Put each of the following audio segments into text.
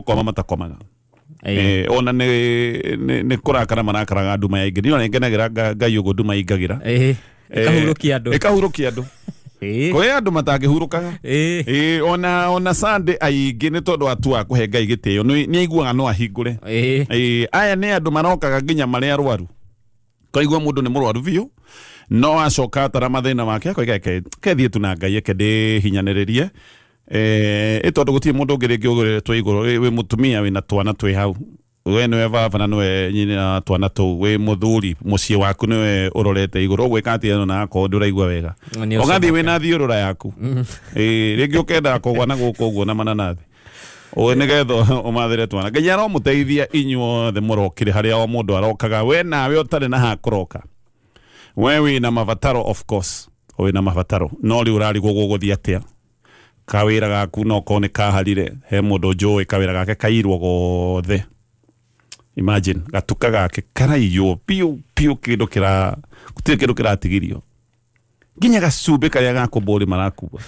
gũkoma matakomaga. Ona nĩ kũrakara marakaraga nduma yaingĩ niĩ ona ngenagĩra Ngai ũguo nduma ingagĩra ĩkahurũkia andũ ĩkahurũkia andũ kwĩ andũ matangĩhurũkaga. Ona Sunday aingĩ nĩ tondũ atua kũhe Ngai gĩtĩo nĩ aiguaga no ahingũre. Aya nĩ andũ marokaga nginya marĩ arwaru kaigua mũndũ nĩ mũrwaru biũ no acoka atara mathĩna make akoiga kethiĩ tu na Ngai eke ndĩhinyanĩrĩrie tondũ gũtirĩ mũndũ ũngĩ rĩngĩ ũgũrĩtwo igũrũ wĩ mũtumia wĩna twana twĩ hau we nĩwe baba na nĩwe nyina twana tũu wĩ mũthuri mũciĩ waku nĩwe ũrorete igũrũ ũgwĩka atĩa na akorwo ndũraigua wega ũgathiĩ wĩna thiũrũra yaku rĩngĩ ũkendaga kũgwa na gũkũ ũguo na mananathi nĩgetha ũmathĩre twana. Ngai aromũteithia inyuothe mũrokire harĩa o mũndũ arokaga we nawe ũtarĩ na hakũroka we wĩna mabataro of course wĩna mabataro no rĩu ũrarigwo gũgũthiĩ atĩa kawĩra gaku no korwo nĩ kaharire he mũndũ njũĩ kawĩra gake kairwo gothe. Imagine gatuka gake karaiywo piũ piũ kĩndũ kĩra gũtirĩ kĩndũ kĩratigirio nginya gacumbĩ karĩa gakũmbũri marakua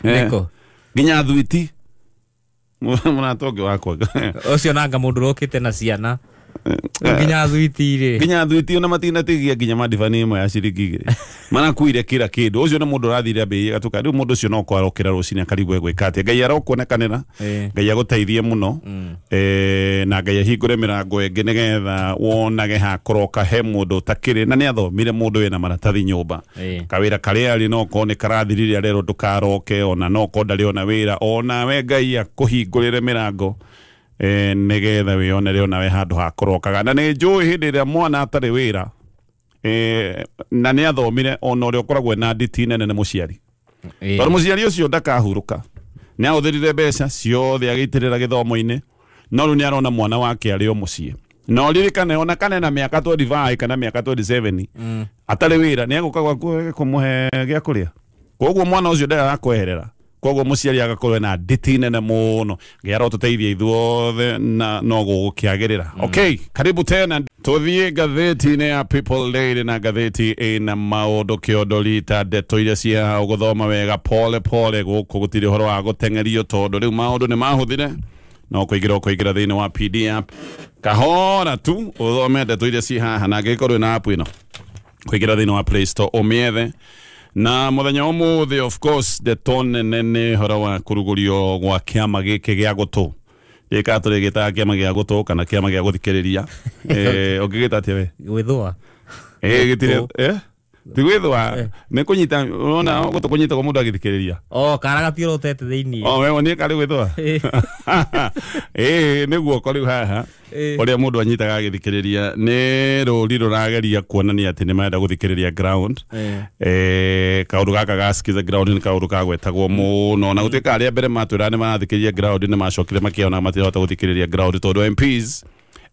nĩko nginya thuiti mũrata ũngĩ wakwa ũcio nanga mũndũ ũrokĩte na ciana nginya thuiti rĩ nginya thuiti ona matinatigia nginya madibani ĩmwe ya ciringi 2 marakuire kila kĩndũ ũcio nĩ mũndũ ũrathire ambĩrĩrie gatuka rĩu mũndũ ũcio no kwarokĩra rũcinĩ akarigwo egwĩka atĩa. Ngai arokuonekanĩra Ngai agũteithie mũno na Ngai ahingũre mĩrango ĩngĩ nĩgetha wonage hakũroka he mũndũ ũtakĩrĩ na nĩ athomire mũndũ wĩna maratathi nyũmba kawĩra karĩa arĩ no korwo nĩ karathirire arerwo ndũkaroke ona no korwo ndarĩ ona wĩra ona we Ngai akũhingũrĩre mĩrango nĩgetha wĩonere onawe handũ ha kũrokaga na nĩ njũĩ hĩndĩ ĩrĩa mwana atarĩ wĩra na nĩ athomire ona ũrĩa ũkoragwo na nditi nene nĩ mũciari tondũ mũciari ũcio ndakahurũka nĩ ahũthĩrire mbeca ciothe agĩitĩrĩra gĩthomo-inĩ no rĩu nĩ arona mwana wake arĩ o mũciĩ no ririkane ona kana na mĩaka 25 kana mĩaka 27 atarĩ wĩra nĩ egũka gwaku kũmũhe gĩa kũrĩa koguo mwana ũcio ndarĩ koguo mũciari agakorwo na nditi nene mũno Ngai arotũteithia ithuothe na no gũgũkĩagĩrĩra. Okay, karibu tena tũthiĩ ngathĩti-inĩ ya People Daily na ngathĩti ĩna maũndũ kĩondo rita ndeto iria cia gũthoma wega pole pole gũkũ gũtirĩ ũhoro wa gũteng'erio tondũ rĩu maũndũ nĩ mahũthire no kũingĩra ũkũingĩra thĩinĩ wa PD app kahora tu ũthome ndeto iria ci haha na angĩkorwo wĩna app ĩno kũingĩra thĩinĩ wa Play Store ũmĩethe na mũthenya ũmũthĩ of course ndeto nene nĩ ũhoro wa kũrugũrio gwa kĩama gĩkĩ gĩa gũtũ gĩka tũrĩgĩtaga kĩama gĩa gũtũ kana kĩama gĩa gũthikĩrĩria ũngĩgĩta atĩa we gwĩthũa gĩtirĩ ti gwĩthũa nĩ kũnyita ũrona gũtũ kũnyitagwo mũndũ agĩthikĩrĩria kara gatiũrotete thĩinĩ we wonie karĩ gwĩthũa nĩ guoko rĩu haha ũrĩa mũndũ anyitaga agĩthikĩrĩria nĩ rũri rũrageria kuonania atĩ nĩ marenda gũthikĩrĩria ground kaũndũ gaka ga Skiza ground nĩ kaũndũ kagwetagwo mũno na gũtuĩka arĩa mbere matwĩra nĩ marathikĩrĩria ground nĩ macokire makĩona matirahota gũthikĩrĩria ground tondũ MPs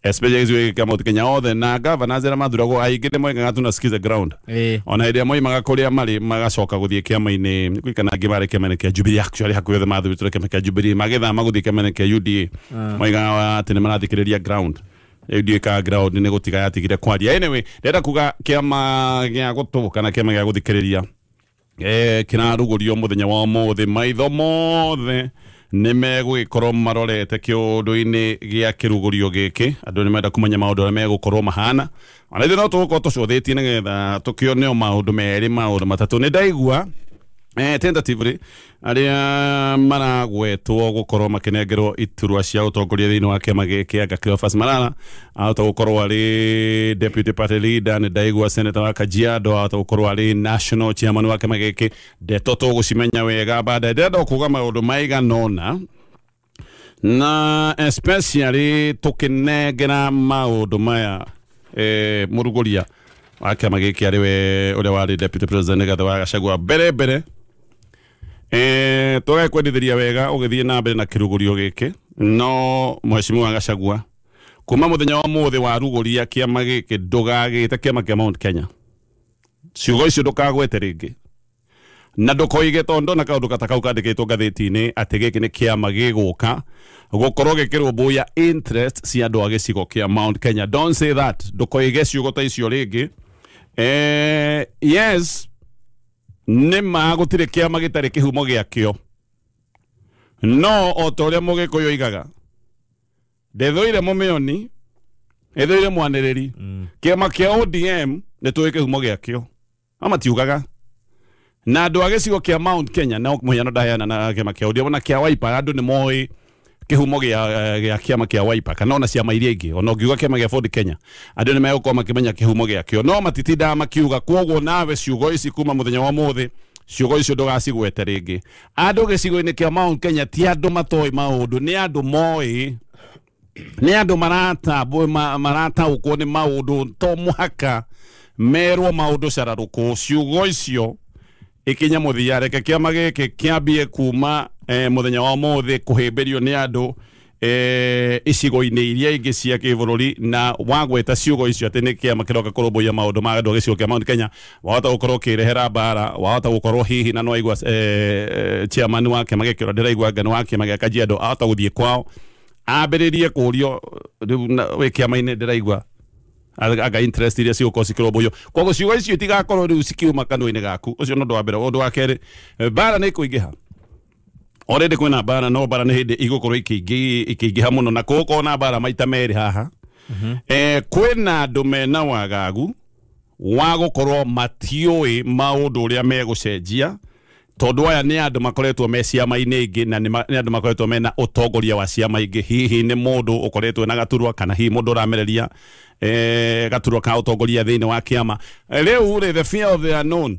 especially gĩcigo gĩkĩ kĩa Mount Kenya othe na governors arĩa mathuragwo aingĩ nĩ moigaga tunasikiza ground ona hĩndĩ ĩrĩa moimaga kũrĩa marĩ magacoka gũthiĩ kĩama-inĩ kana angĩ marĩ kĩama-inĩ kĩa Jubilee actually hakuhĩ othe mathurĩtwo kĩama kĩa Jubilee magĩthama gũthiĩ kĩama-inĩ kĩa UDA moigaga atĩ nĩ marathikĩrĩria ground UDA ka ground nĩ gũtiga yatigire kwaria. Anyway ndĩrenda kuga kĩama gĩa gũtũ kana kĩama gĩa gũthikĩrĩria kĩrarugũrio mũthenya wa ũmũthĩ maitho mothe nĩ megũgĩkorwo marorete kĩũndũ-inĩ gĩa kĩrugũrio gĩkĩ andũ nĩ marenda kũmenya maũndũ arĩa megũkorwo mahana ona ithuĩ no tũgũkorwo tũcũthĩtie nĩgetha tũkĩone o maũndũ merĩ maũndũ matatũ nĩ ndaigua tentatively arĩa maragwetwo gũkorwo makĩnengerwo iturwa cia ũtongoria thĩinĩ wa kĩama gĩkĩ anga Cleophas Malala ahota gũkorwo arĩ deputy party leader nĩ ndaigua senator wa Kajiado ahota gũkorwo arĩ national chairman wa kĩama gĩkĩ ndeto tũgũcimenya wega baadaye ndĩrenda kuga maũndũ maigana ũna na especially tũkĩnengera maũndũ maya mũrugũria wa kĩama gĩkĩ arĩ we ũrĩa warĩ deputy president Rigathĩ wa Gachagua mbere mbere tũgekwendithĩria wega ũgĩthiĩ na mbere na kĩrugũrio gĩkĩ no mheshimiwa Gachagua kuma mũthenya wa ũmũthĩ warugũria kĩama gĩkĩ ndũgagĩte kĩama kĩa Mount Kenya ciugo icio ndũkagwete rĩngĩ na ndũkoige tondũ ndona kaũndũ gata kau kandĩkĩtwo ngathĩti-inĩ atĩ gĩkĩ nĩ kĩama gĩgũka gũkorwo gĩkĩrũmbũiya interest cia andũ a gĩcigo kĩa Mount Kenya. Don't say that, ndũkoige ciugo ta icio rĩngĩ. Yes, nĩ ma gũtirĩ kĩama gĩtarĩ kĩhumo gĩakĩo no o ta ũrĩa Mũgĩkũyũ oigaga Ndĩthũire mũmĩoni, ĩthũire mwanĩrĩri. Kĩama kĩa ODM nĩ tũĩ kĩhumo gĩakĩo, no matiugaga. Na andũ a gĩcigo kĩa Mount Kenya, no mũhiano ndaheana na kĩama kĩa ODM na kĩa Wiper, andũ nĩ moĩ kĩhumo gĩa kĩama kĩa Wiper kana ona ciama iria ingĩ, ona ũngiuga kĩama kĩa Ford Kenya, andũ nĩ megũkorwo makĩmenya kĩhumo gĩakĩo, no matitindaga makiuga. Kwoguo nawe ciugo ici kuma mũthenya wa ũmũthĩ, ciugo icio ndũgacigwete rĩngĩ. Andũ gĩcigo-inĩ kĩa Mount Kenya ti andũ matoĩ maũndũ, nĩ andũ moĩ, nĩ andũ marataũkwo nĩ maũndũ, to mũhaka merwo maũndũ cararũkũ. Ciugo icio ikinya mũthia, reke kĩama gĩkĩ kĩambie kuma mũthenya wa ũmũthĩ kũhĩmbĩrio nĩ andũ icigo-inĩ iria ingĩ cia kĩbũrũri. Na wagweta ciugo icio atĩ nĩ kĩama kĩroka kũrũmbũiya maũndũ ma andũ a gĩcigo kĩa Mount Kenya, wahota gũkorwo ũkĩrehera mbara, wahota gũkorwo hihi na no aigua chairman wa kĩama gĩkĩ ũrĩa ndĩraigua ngano wa kĩama gĩa Kajiado ahota gũthiĩ kwao ambĩrĩrie kũrio rĩu wĩ kĩama-inĩ ndĩraigua aga interest iria cigũkorwo cikĩrũmbũiyo. Koguo ciugo icio itigakorwo rĩu cikiuma kanua-inĩ gaku. Ũcio nĩ ũndũ wa mbere. Ũndũ wa kerĩ, mbara nĩ ĩkũingĩha. Already kwĩna mbara, no mbara nĩ hĩndĩ igũkorwo ikĩingĩha mũno, na kũgũkorwo na mbara maita merĩ haha. Kwĩna andũ mena wagagu wa gũkorwo matiũĩ maũndũ ũrĩa megũcenjia, tondũ aya nĩ andũ makoretwo me ciama-inĩ ingĩ, na nĩ andũ makoretwo mena ũtongoria wa ciama ingĩ. Hihi nĩ mũndũ ũkoretwo na gaturwa, kana hihi mũndũ ũramereria gaturwa ka ũtongoria thĩinĩ wa kĩama. Rĩu rĩ, the fear of the unknown,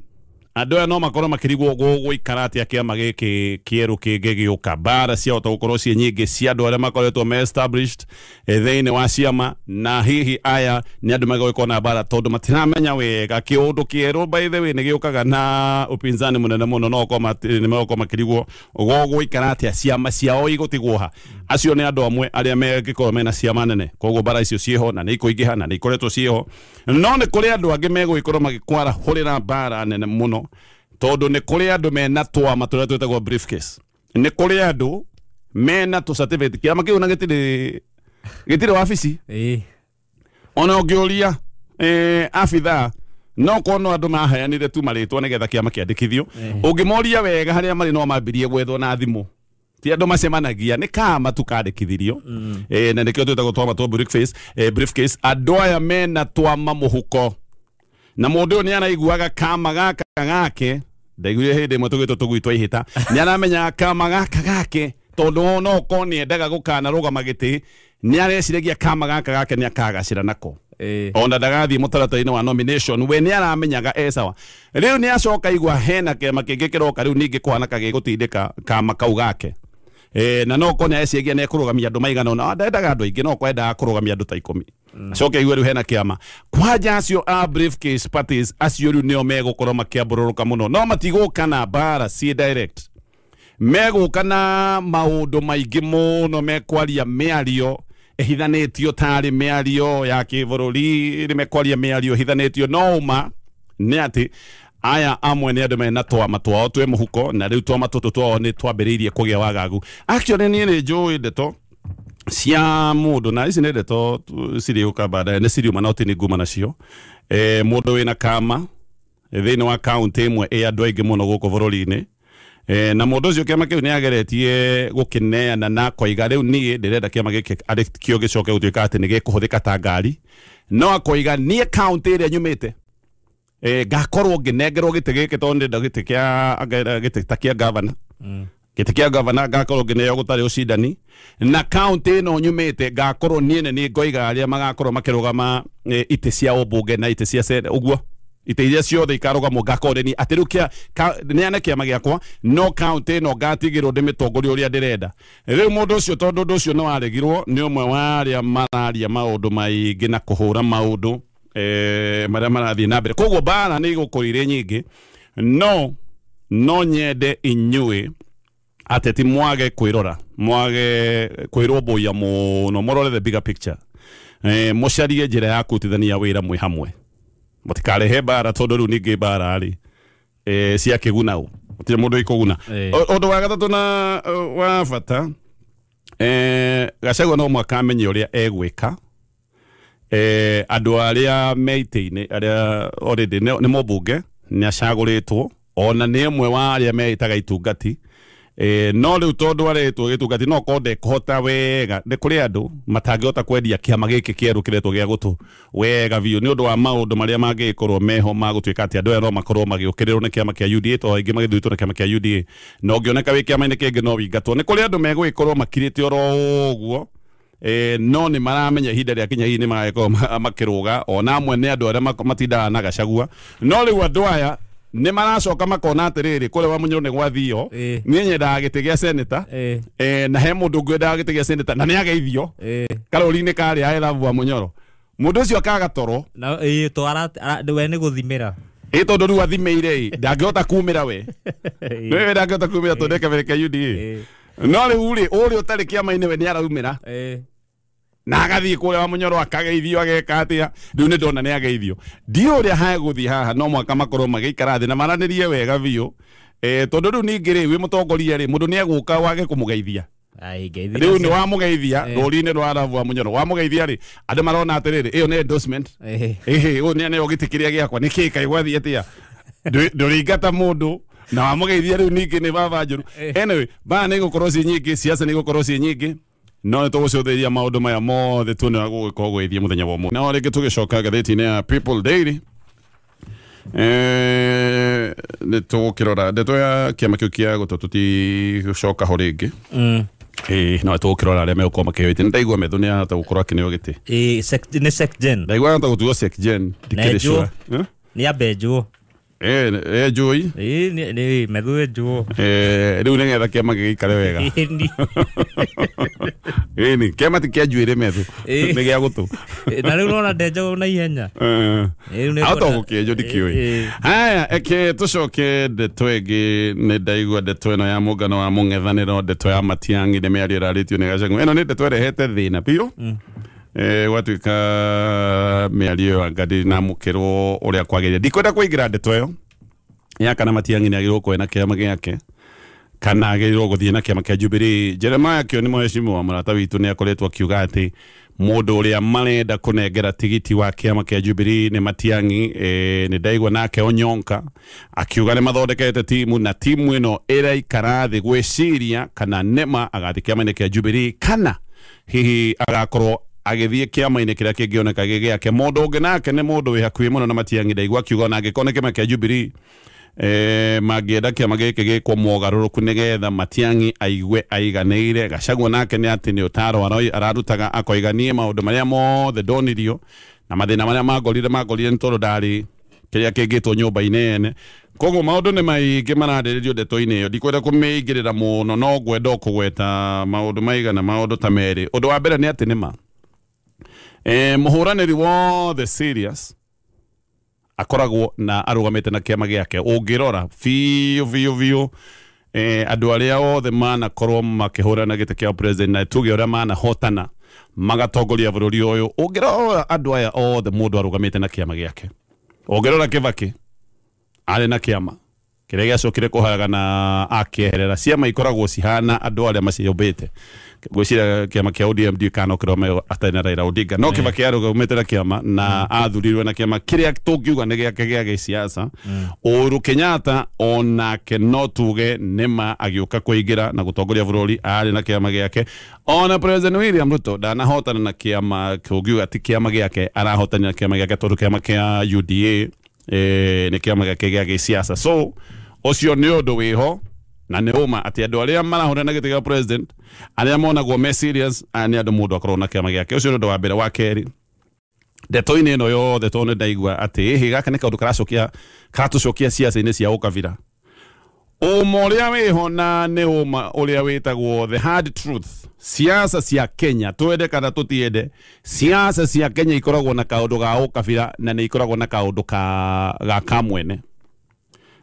andũ aya no makorwo makĩrigwo gũgũikara atĩa kĩama gĩkĩ kĩerũ kĩngĩgĩũka. Mbara ciahota gũkorwo ciĩ nyingĩ cia andũ arĩa makoretwo me established thĩinĩ wa ciama, na hihi aya nĩ andũ megũgĩkorwo na mbara tondũ matiramenya wega kĩũndũ kĩerũ. By the way, nĩ gĩũkaga na upinzani mũnene mũno, no ũkorwo nĩ megũkorwo makĩrigwo gũgũikara atĩa ciama ciao igũtigwo ha. Acio nĩ andũ amwe arĩa mengĩkorwo mena ciama nene, koguo mbara icio ciĩho na nĩ ikũingĩha na nĩ ikoretwo ciĩho. No nĩ kũrĩ andũ angĩ megũgĩkorwo magĩkwarahũrĩra mbara nene mũno, tondũ nĩ kũrĩ andũ mena twama tũrĩa twĩtagwo briefcase, nĩ kũrĩ andũ mena tũ certificate. Kĩama kĩu na gĩtirĩ wabici. Ona ũngĩũria abithaa, no korwo andũ maheanire tu marĩtwa nĩgetha kĩama kĩandĩkithio. Ũngĩmoria wega harĩa marĩ no mambirie gwethwo na thimũ, ti andũ macemanagia, nĩ kama tu kandĩkithirio. Na nĩkĩo twĩtagwo twama twa briefcase. Andũ aya mena twama mũhuko, na mũndũ ũyũ nĩ araiguaga kama gaka gake, ndaiguire hĩndĩ ĩmwe tũgĩtwo tũgui twa ihĩta, nĩ aramenyaga kama gaka gake, tondũ no korwo nĩ endaga gũkanarũgama gĩtĩ, nĩ areciragia kama gaka gake nĩ akagacĩra nako. Ona ndagathiĩ mũtaratara-inĩ wa nomination, we nĩ aramenyaga e sawa. Rĩu nĩ acoka igua hena kĩama kĩngĩ kĩroka, rĩu ningĩ kũhana gagĩgũtindĩka kama kau gake. Na no korwo nĩ areciragia nĩ ekũrũgamia andũ maigana ũna, ndendaga andũ aingĩ, no korwo endaga kũrũgamia andũ ta 10. Acoke igue rĩu hena kĩama. Kwanja acio a briefcase parties, acio rĩu nĩo megũkorwo makĩambũrũrũka mũno, no matigũka na mbara ciĩ direct, megũka na maũndũ maingĩ mũno, mekwaria mĩario ĩhithanĩtio tarĩ mĩario ya kĩbũrũri, nĩ mekwaria mĩario ĩhithanĩtio. No ũma nĩ atĩ aya amwe nĩ andũ mena twama twao twĩ mũhuko, na rĩu twama tũtũ twao nĩ twambĩrĩirie kũgĩa wagagu. Actually niĩ nĩ njũĩ ndeto cia mũndũ, na ici nĩ ndeto cirĩũka baadaye, nĩ ciriuma no ti nĩ nguma nacio. Mũndũ wĩna kama thĩinĩ wa kaunti ĩmwe ĩ andũ aingĩ mũno gũkũ bũrũri-inĩ, na mũndũ ũcio kĩama kĩu nĩ ageretie gũkĩneana na akoiga rĩu niĩ ndĩrenda kĩama gĩkĩ arĩ kĩo gĩcoke gũtuĩka atĩ nĩ gĩkũhũthĩka ta ngari, no akoiga niĩ kaunti ĩrĩa nyumĩte ngakorwo ngĩnengerwo gĩtĩ gĩkĩ tondũ ndĩrenda gĩtĩ kĩa gĩtĩ ta kĩa governor, gĩtĩ kĩa governor ngakorwo ngĩneo gũtarĩ ũcindani, na kaunti ĩno nyumĩte ngakorwo niĩ nĩ niĩ ngoiga arĩa magakorwo makĩrũgama itĩ cia ũmbunge na itĩ cia ũguo itĩ iria ciothe ikarũgamwo ngakorwo nĩ niĩ atĩ rĩu neane kĩama gĩakwa, no kaunti ĩno ngatigĩrwo ndĩmĩtongorie ũrĩa ndĩrenda. Rĩu mũndũ ũcio, tondũ ũndũ ũcio nĩ waregirwo, nĩ ũmwe wa arĩa mararia maũndũ maingĩ na kũhũra maũndũ marĩa marathiĩ na mbere. Koguo mbara nĩ igũkorwo irĩ nyingĩ, no nyende inyuĩ ateti mwage kwĩrora, mwage kwĩrũmbũiya mũno, mũrore the bigger picture, mũcarie njĩra ya kũrutithania wĩra mwĩ hamwe, mũtikarehe mbara, tondũ rĩu ningĩ mbara rĩ cia kĩguna ũ, gũtirĩ mũndũ ikũguna. Ũndũ wa gatatũ na wa bata, Gachagua no mũhaka amenye ũrĩa egwĩka. Andũ arĩa me itĩ-inĩ arĩa already nĩ mũmbunge, nĩ acagũrĩtwo, ona nĩ ũmwe wa arĩa meĩtaga itungati. No rĩu tondũ aretwo gĩtungati no konde kũhota wega nĩ kũrĩ andũ matangĩhota kwendia kĩama gĩkĩ kĩerũ kĩretwo gĩa gũtũ wega biũ nĩ ũndũ wa maũndũ marĩa mangĩgĩkorwo meho ma gũtuĩka atĩ andũ aya no makorwo magĩũkĩrĩrwo nĩ kĩama kĩa UDA to aingĩ magĩthurĩtwo nĩ kĩama kĩa UDA na ũngĩoneka wĩ kĩama-inĩ kĩngĩ no wĩingatwo. Nĩ kũrĩ andũ megũgĩkorwo makirĩte oro ũguo no nĩ maramenya ihinda rĩa kinya hihi nĩ magagĩkorwo makĩrũga ona amwe nĩ andũ arĩa matindaga na Gachagua. No rĩu andũ aya nĩ maracoka makona atĩrĩrĩ kũrĩa wa Munyoro nĩ gwathio niĩ nyendaga gĩtĩ gĩa senator na he mũndũ ũngĩ wendaga gĩtĩ gĩa senator na nĩ ageithio karũri-inĩ karĩa aethabu wa Munyoro mũndũ ũcio akaga toro na we nĩ gũthimĩra tondũ rĩu athimĩire ndangĩhota kumĩra we nĩwe ndangĩhota kumĩra tondũ nĩ kabere ka UDA. No rĩu rĩ ũrĩa ũtarĩ kĩama-inĩ we nĩ araumĩra na agathiĩ kũrĩa wa Munyoro akageithio ageka atĩa rĩu nĩ ndona nĩ ageithio ndiũ ũrĩa hagũthiĩ haha no mwaka makorwo magĩikara thĩ na maranĩrie wega biũ tondũ rĩu ningĩ rĩ wĩ mũtongoria rĩ mũndũ nĩ egũka wage kũmũgeithia rĩu nĩ wamũgeithia rũri-inĩ rwa Ravu wa Munyoro wamũgeithia rĩ andũ marona atĩrĩrĩ ĩyo nĩ endorsement ũyũ nĩ aneo gĩtĩ kĩrĩa gĩakwa nĩ kĩĩ kaĩ gwathiĩ atĩa ndũrĩingata mũndũ na wamũgeithia rĩu ningĩ nĩ baba njũru. Anyway mbara nĩ igũkorwo ciĩ nyingĩ siasa nĩ igũkorwo ciĩ nyingĩ no nĩ tũgũcũthĩrĩria maũndũ maya mothe tuone ũrĩa gũgũkorwo gũgĩthiĩ mũthenya wa ũmũthĩ. No rĩngĩ tũgĩcoka ngathĩti-inĩ ya People Daily nĩ tũgũkĩrora ndeto ya kĩama kĩu kĩa gũtũ tũtigũcoka ho rĩngĩ no tũgũkĩrora arĩa megũkorwo makĩheo itĩ. Nĩ ndaigua Methu nĩ ahota gũkorwo akĩneo gĩtĩ nĩ secgen ndaigua ahota gũtuo secgen ndikĩrĩ sure nĩ ambenjwo njũi nĩ Methu enjwo rĩu nĩgetha kĩama gĩgĩikare wega ĩni kĩama ti kĩa njuĩrĩ Methu nĩ gĩa gũtũ na rĩu nona ndenjagwo na ihenya ahota gũkĩenjwo ndikĩũĩ. Haya eke tũcoke ndeto ĩngĩ nĩ ndaigua ndeto ĩno ya mũngano wa mũng'ethanĩro ndeto ya Matiang'i nĩ mĩario ĩrarĩtio nĩ Gachagua. Ĩno nĩ ndeto ĩrehete thĩna biũ gwatuĩka mĩario ĩyo anga ndĩnamũkĩrwo ũrĩa kwagĩrĩire. Ndikwenda kũingĩra ndeto ĩyo ya kana Matiang'i nĩ agĩrĩirwo gũkorwo na kĩama gĩake kana agĩrĩirwo gũthiĩ na kĩama kĩa Jubilee. Jeremiah Kĩo nĩ mũheshimiwa mũrata witũ nĩ akoretwo akiuga atĩ mũndũ ũrĩa marenda kũnengera tigiti wa kĩama kĩa Jubilee nĩ Matiang'i. Nĩ ndaigua nake Onyonka akiuga nĩ mathondekete timu na timu ĩno ĩraikara thĩ gwĩciria kana nĩma agathiĩ kĩama-inĩ kĩa Jubilee kana hihi agakorwo agĩthiĩ kĩama-inĩ kĩrĩa kĩngĩoneka gĩ gĩake. Mũndũ ũngĩ nake nĩ mũndũ wĩ hakuhĩ mũno na Matiang'i ndaigua akiuga ona angĩkorwo nĩ kĩama kĩa Jubilee mangĩenda kĩama gĩkĩ gĩkwo mogarũrũku nĩgetha Matiang'i aigue aiganĩire. Gachagua nake nĩ atĩ nĩ ũtaro ararutaga akoiga niĩ maũndũ marĩa mothe ndonirio na mathĩna marĩa mangorire nĩ tondũ ndarĩ kĩrĩa kĩngĩtwo nyũmba-inĩ ene. Koguo maũndũ nĩ maingĩ mararĩrĩrio ndeto-inĩ ĩyo ndikwenda kũmĩingĩrĩra mũno no ngwenda kũgweta maũndũ maigana maũndũ ta merĩ. Ũndũ wa mbere nĩ atĩ nĩma mũhũranĩri wothe serious akoragwo na arũgamĩte na kĩama gĩake. Ũngĩrora biũ biũ biũ andũ arĩa othe manakorwo makĩhũrana gĩtĩ kĩa president na tuge ũrĩa manahotana magatongoria bũrũri ũyũ ũngĩrora andũ aya othe mũndũ arũgamĩte na kĩama gĩake. Ũngĩrora Kibaki arĩ na kĩama kĩrĩa gĩacokire kũharagana akĩeherera. Ciama ikoragwo cihana andũ arĩa maciũmbĩte. Ngwĩciria kĩama kĩa ODM ndiũĩ kana no kĩrũgame atarĩ na Raila Odinga no Kibaki arũgamĩte na kĩama na athurirwe na kĩama kĩrĩa tũngiuga nĩ gĩake gĩa gĩsiasa. Uhuru Kenyatta onake no tuge nĩma agĩũka kũingĩra na gũtongoria bũrũri arĩ na kĩama gĩake. Ona President William Ruto ndanahotana na kĩama kũngiuga ti kĩama gĩake arahotana na kĩama gĩake tondũ kĩama kĩa UDA nĩ kĩama gĩake gĩa gĩsiasa. So ũcio nĩ ũndũ wĩho na nĩ ũma atĩ andũ arĩa marahũrana gĩtĩ gĩa president arĩa monagwo me serious aya nĩ andũ mũndũ akorwo na kĩama gĩake. Ũcio nĩ ũndũ wa mbere. Wa kerĩ ndeto-inĩ ĩno yothe tondũ nĩ ndaigua atĩ ĩhĩ gaka nĩ kaũndũ karatũcokia ciaca-inĩ cia ũkabira. Ũma ũrĩa wĩho na nĩ ũma ũrĩa wĩtagwo the hard truth. Siasa cia Kenya twende kana tũtiende siasa cia Kenya ikoragwo na kaũndũ ga ũkabira na nĩ ikoragwo na kaũndũ ga kamwene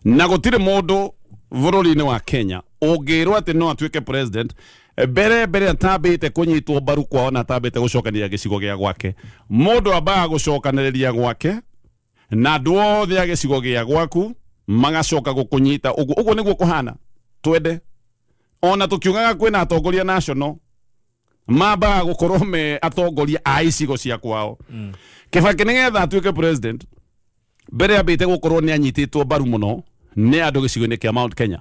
na gũtirĩ mũndũ bũrũri-inĩ wa Kenya ũngĩrwo atĩ no atuĩke president mbere atambĩte kũnyitwo mbaru kwao na atambĩte gũcokanĩrĩria gĩcigo gĩa gwake. Mũndũ ambaga gũcokanĩrĩria gwake na andũ othe a gĩcigo gĩa gwaku magacoka gũkũnyita ũguo. Ũguo nĩguo kũhana twende ona tũkiugaga kwĩna atongoria national mambaga gũkorwo me atongoria a icigo cia kwao. Kibaki nĩgetha atuĩke president mbere ambĩte gũkorwo nĩ anyitĩtwo mbaru mũno nĩ andũ gĩcigo-inĩ kĩa Mount Kenya.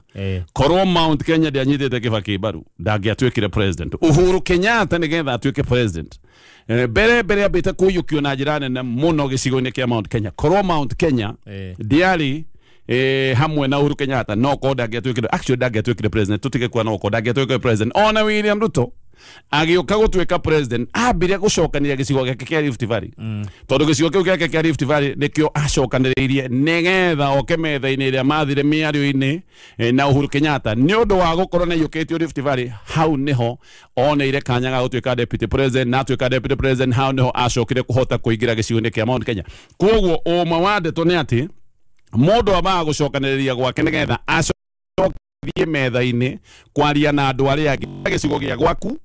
Korwo Mount Kenya ndĩanyitĩte Kibaki mbaru ndangĩatuĩkire president. Uhuru Kenyatta nĩgetha atuĩke president, mbere ambĩte kũiyũkio na njĩra nene mũno gĩcigo-inĩ kĩa Mount Kenya. Korwo Mount Kenya ndĩarĩ hamwe na Uhuru Kenyatta, no korwo ndangĩatuĩkire, actually ndangĩatuĩkire president, tutige kuwa no korwo ndangĩatuĩkire president. Ona William Ruto agĩũka gũtuĩka president ambire gũcokanĩria gĩcigo gĩake kĩa Rift Valley, tondũ gĩcigo kĩu gĩake kĩa Rift Valley nĩkĩo acokanĩrĩirie nĩgetha oke metha-inĩ ĩrĩa mathire mĩario-inĩ na Uhuru Kenyatta. Nĩ ũndũ wa gũkorwo na iyũkĩtio Rift Valley, hau nĩho oneire kanya ga gũtuĩka deputy president, na atuĩka deputy president hau nĩho acokire kũhota kũingĩra gĩcigo-inĩ kĩa Mount Kenya. Koguo ũma wa ndeto nĩ atĩ mũndũ ambaga gũcokanĩrĩria gwake nĩgetha acoke metha-inĩ kwaria na andũ arĩa angĩ. Gĩcigo gĩa gwaku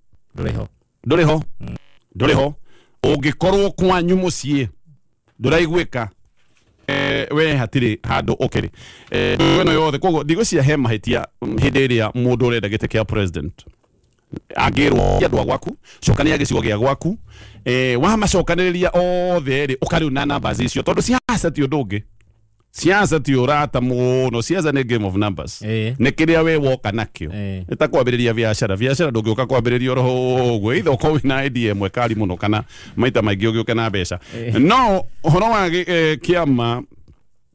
ndũrĩ ho ũngĩkorwo kwanyu mũciĩ ndũraiguĩka, we hatirĩ handũ ũkĩrĩ ĩno yothe. Koguo ndigwĩciria he mahĩtia hĩndĩ ĩrĩa mũndũ ũrenda gĩtĩ kĩa president angĩrwo andũ a gwaku, cokania gĩcigo gĩa gwaku, wamacokanĩrĩria othe rĩ, ũkarĩu na numbers icio, tondũ siasa ti ũndũ ũngĩ. Siasa ti ũrata mũno, siasa nĩ game of numbers. Nĩ kĩrĩa we woka nakĩo. Nĩ ta kwambĩrĩria biacara, biacara ndũngĩũka kwambĩrĩria oro ũguo, either ũkorwo wĩna idea ĩmwe kari mũno kana maita maingĩ ũgĩũke na mbeca. No ũhoro wa kĩama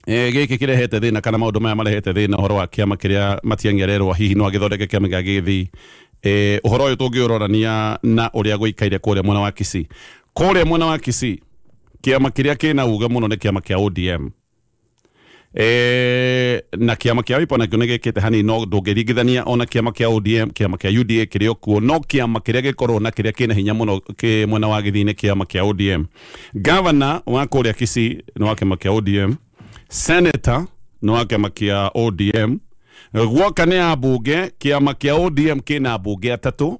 gĩkĩ kĩrehete thĩna kana maũndũ maya marehete thĩna, ũhoro wa kĩama kĩrĩa Matiang'i arerwo hihi no agĩthondeke kĩama gĩa Gĩthii, ũhoro ũyũ tũngĩũrorania na ũrĩa gũikaire kũrĩa mwena wa Kisii. Kũrĩa mwena wa Kisii kĩama kĩrĩa kĩna uge mũno nĩ kĩama kĩa ODM. Na kĩama kĩa Wiper nakĩo nĩ gĩkĩte hanini, no ndũngĩringithania ona kĩama kĩa ODM, kĩama kĩa UDA kĩrĩ okuo, no kĩama kĩrĩa gĩkorwo na kĩrĩa kĩna hinya mũno kĩ mwena wa Gĩthii nĩ kĩama kĩa ODM. Governor wa kũrĩa Kisii nĩ wa kĩama kĩa ODM, senator nĩ wa kĩama kĩa ODM, guoka nĩ ambunge, kĩama kĩa ODM kĩna ambunge atatũ,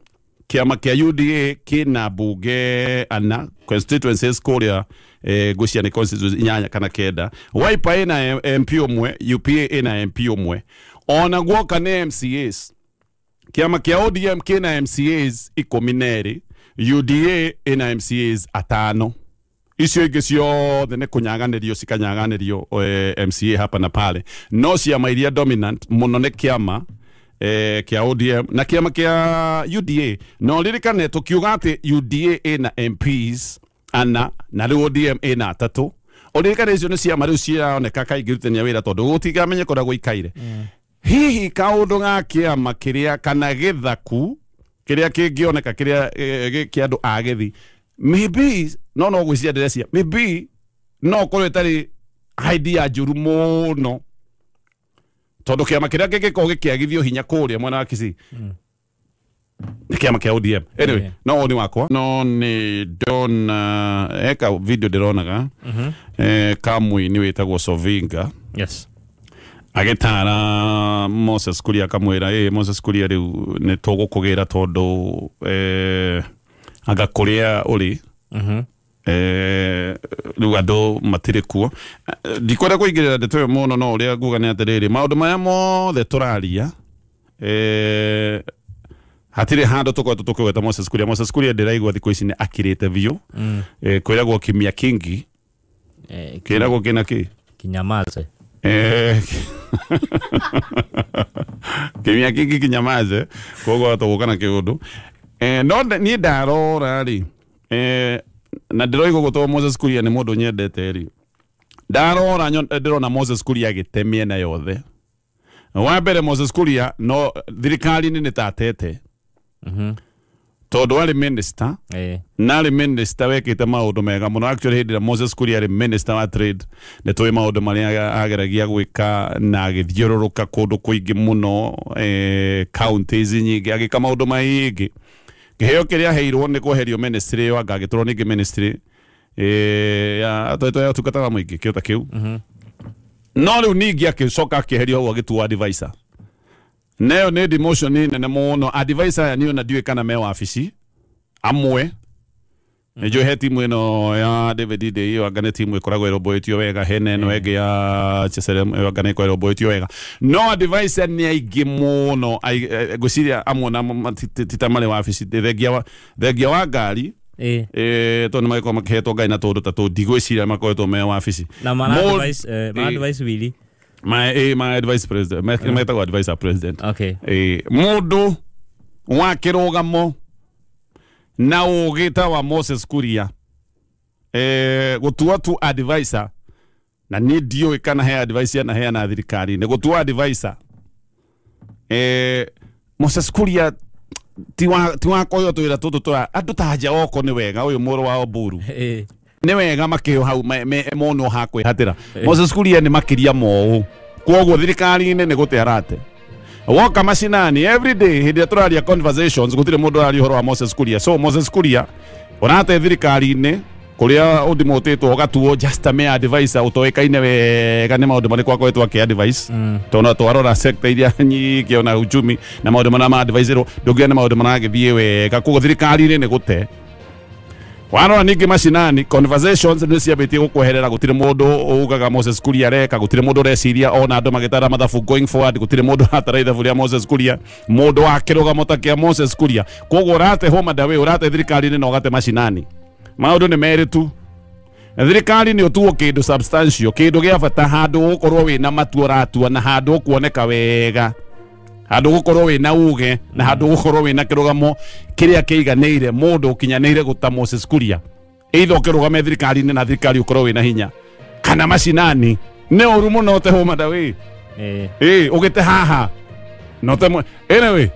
kĩama kĩa UDA kĩna mbunge ana, constituencies kũrĩa ngwĩciria nĩ constituencies 8 kana 9. Wiper ĩna MP ũmwe, UPA ĩna MP ũmwe. Ona guoka nĩ MCAs, kĩama kĩa ODM kĩna MCAs 12, UDA ĩna MCAs 5. Icio ingĩ ciothe nĩ kũnyaganĩrio cikanyaganĩrio MCA hapa na pale. No ciama iria dominant mũno nĩ kĩama kĩa ODM na kĩama kĩa UDA. No ririkane tũkiuga atĩ UDA ĩna MPs ana na rĩu ODM ĩna 3. Ũririkane icio nĩ ciama rĩu ciraoneka kaingĩ rutania wĩra tondũ gũtingamenye kũrĩa gũikaire. Hihi kaũndũ ga kĩama kĩrĩa kana gĩthaku kĩrĩa kĩngĩoneka kĩrĩa kĩa andũ a Gĩthii, maybe no gwĩciria ndĩrecia, maybe no ũkorwo ĩtarĩ idea njũru mũno, tondũ kĩama kĩrĩa kĩngĩkorwo gĩkĩagithio hinya kũrĩa mwena wa Kisii nĩ kĩama kĩa ODM. Anyway, no woni wakwa, no nĩ ndona eka video ndĩronaga kamũini wĩtagwo Sovinga. Yes. Agĩtara Moses Kuria akamwĩra, Moses Kuria rĩu nĩ tũgũkũgĩra tondũ anga kũrĩa ũrĩ rĩu andũ matirĩ kuo. Ndikwenda kũingĩrĩra ndeto ĩyo mũno, no ũrĩa nguga nĩ atĩrĩrĩ, maũndũ maya mothe tũraria hatirĩ handũ tũkoretwo tũkĩgweta Moses Kuria. Moses Kuria ndĩraigua thikũ ici nĩ akirĩte biũ. Kwĩragwo kimya kingi, kĩragwo kĩna kĩ kinyamaze, kimya kingi kinyamaze, koguo tũgũka na kĩũndũ. No niĩ ndarora rĩ, na ndĩroigua gũtwo Moses Kuria nĩ mũndũ nyendete rĩ, ndarora ndĩrona Moses Kuria agĩte mĩena yothe. Wa mbere Moses Kuria no thirikari-inĩ nĩ ta atete, tondũ arĩ minister, na arĩ minister wekĩte maũndũ mega mũno. Actually hĩndĩ ĩrĩa Moses Kuria arĩ minister wa trade nĩ tũĩ maũndũ marĩa ageragia gwĩka na agĩthiũrũrũka kũndũ kũingĩ mũno, counties nyingĩ, agĩka maũndũ maingĩ. Kĩheo kĩrĩa aheirwo nĩ kweherio ministry ĩyo, anga agĩtwarwo ningĩ ministry ya ya ũtungata wa mũingĩ, kĩo ta kĩu. No rĩu ningĩ agĩcoka akĩeherio hau agĩtuo advisor. Nayo nĩ demotion nene mũno. Advisor aya niĩ ona ndiũĩ kana me wabici amwe. Nĩnjũĩ he timu ĩno ya David Ndii ĩyo anga nĩ timu ĩkoragwo ĩrũmbũĩtio wega, hena ĩno ĩngĩ ya Cheserem ĩyo anga nĩ ĩkoragwo ĩrũmbũĩtio wega. No advisor nĩ aingĩ mũno, ngwĩciria amwe namo ti ta marĩ wabici, thengia wa ngari tondũ nĩ magĩkorwo makĩhetwo ngari na tũndũ ta tũu, ndigwĩciria makoretwo me wabici. Na mara advice Willy. My advice president metagwo advisor president. Okay. Mundu wa kirugamo na ugita wa Moses Kuria gutua tu advisor na ni ndiũĩ kana he advice na heana thirikari-inĩ gutua advisor Moses Kuria ti wa koyo twira tutu tura andu ta Jaoko ni wega uyu muru wa Oburu ni wega makio hau mono ha kwihatira Moses Kuria ni makiria mou koguo thirikari-inĩ ni gute arate woka macinani every day hindi ĩrĩa tũraria conversations gutire mundu araria ũhoro wa Moses Kuria. So Moses Kuria ũrate thirikari-inĩ kuria undimotĩtwo ũgatuo just a mere advisor ũtoĩkaine wega nĩ maũndũ marĩkũ akoretwo akĩ advice tondũ twarora sector iria nyingĩ ona uchumi na maũndũ marĩa ma adviserwo ndũngĩona nĩ maũndũ maragĩthiĩ wega koguo thirikari-inĩ nĩ gũte warora ningĩ macinani conversations nĩ ciambĩtie gũkweherera gũtirĩ mũndũ ugaga Moses Kuria areka gũtirĩ mũndũ ũreciria ona andũ magĩtara mathabu going forward gũtirĩ mũndũ ũratara ithabu rĩa Moses Kuria mũndũ wa kĩrũgamo ta kĩa Moses Kuria koguo ũrate home and away ũrate thirikari-inĩ na ũgate macinani maũndũ nĩ merĩ tu thirikari nĩ ũtuo kĩndũ substantial kĩndũ gĩa bata handũ ũgũkorwo wĩna matua ũratua na handũ ũkuoneka wega handũ ũgũkorwo wĩna uge na handũ ũgũkorwo wĩna kĩrũgamo kĩrĩa kĩiganĩire mũndũ ũkinyanĩire gũta Moses Kuria either ũkĩrũgame thirikari-inĩ na thirikari ũkorwo wĩna hinya kana macinani nĩ ũru mũno ũte home and away ũgĩte haha no te anyway